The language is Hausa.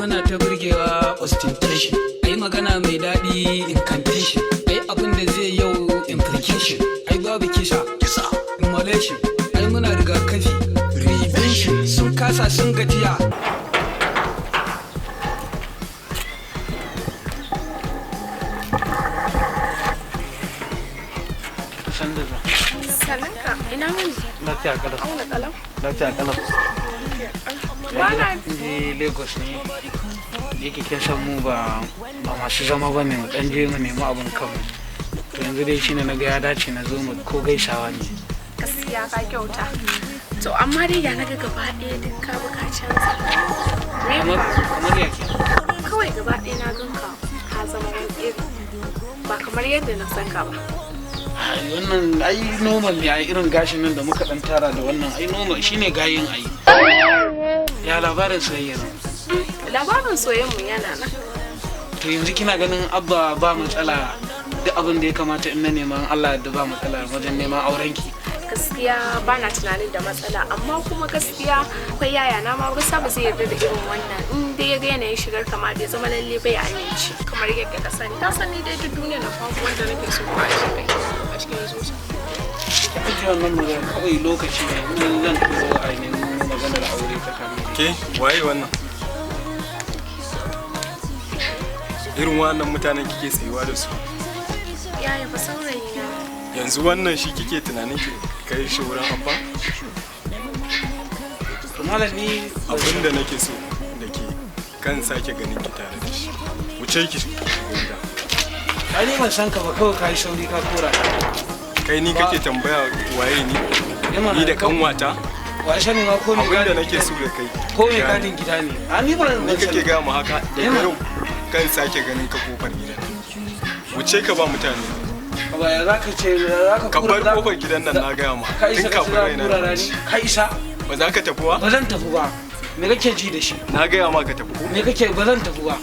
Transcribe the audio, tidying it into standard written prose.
muna ta burgewa, ostentation. Ai magana mai daɗi, incantation. Ai abin da zai yau, implication. Ai babu kisa kisa, immolation. Ai muna rigakafi, prevention. Sun kasa, sun gajiya. Sanda za. Sannan ina wuni? Lafiya kalau. Auna kalau. Lafiya kalau. Ba na Je Lagos ne. Da yake kin san mu ba masu zama ba ne, mu dan je mu nemi abin kanmu. To yanzu dai shine na ga ya dace na zo mu ko gaisawa ne. Gaskiya ka kyauta. To amma dai ya naga gaba ɗaya duk ka bi ka canza. Me ya Kamar faru? Kamar ya ke? Kawai gaba ɗaya na ganka ka zama wani iri. Ba kamar yadda na san ka ba. Ai, wannan ai normal ne, ai irin gashin nan da muka dan tara da wannan ai normal shine gayin ai. Ya labarin soyayya nan? Labarin soyayyar mu yana nan. To yanzu kina ganin Abba ba matsala, duk abin da ya kamata in na neman Allah da ba matsala wajen neman aurenki? Gaskiya ba na tunanin da matsala, amma kuma gaskiya akwai yaya na ma gaskiya ba zai yarda da irin wannan, in dai ya ga yanayin shigar kama bai zama lalle bai amince kamar yadda ka sani. Ka sani dai duk duniya na babu wanda nake so ba shi kai a cikin zuciya. Ki ajiye wannan magana, kawai lokaci ne in zan turo a nemi maganar aure tsakanin Ke, waye wannan? Irin wannan mutanen kike tsayuwa da su? Yaya fa saurayi na. Yanzu wannan shi kike tunanin ki kai shi wurin Abba? To malam, ni Abin da nake so da ke, kan sake ganin ki tare da shi. Wuce ki shiga gida. Ai ni ban san ka ba, kawai kai sauri ka kora. Kai ni kake tambaya waye ni? Yamma. Ni da kanwata? Wa sani ma ko me Abin da gadin nake gida so ne. da kai. Ko me gadin gida ne? A ni ban Ni ban kake sani. gaya mu haka da Yamma. yau kan sake ganin ka kofar gidan. Wuce ka ba mutane. Ba ya zaka ce za ka Ka kura bar kofar gidan nan, na gaya ma. Ka isa Tun ka ce kafin za ka raina kura ya rani? ɓaci. Ka isa? Ba za ka tafi ba? Ba zan tafi ba. Me kake ji da shi? Na gaya ma ka tafi ko? Me kake? Ba zan tafi ba.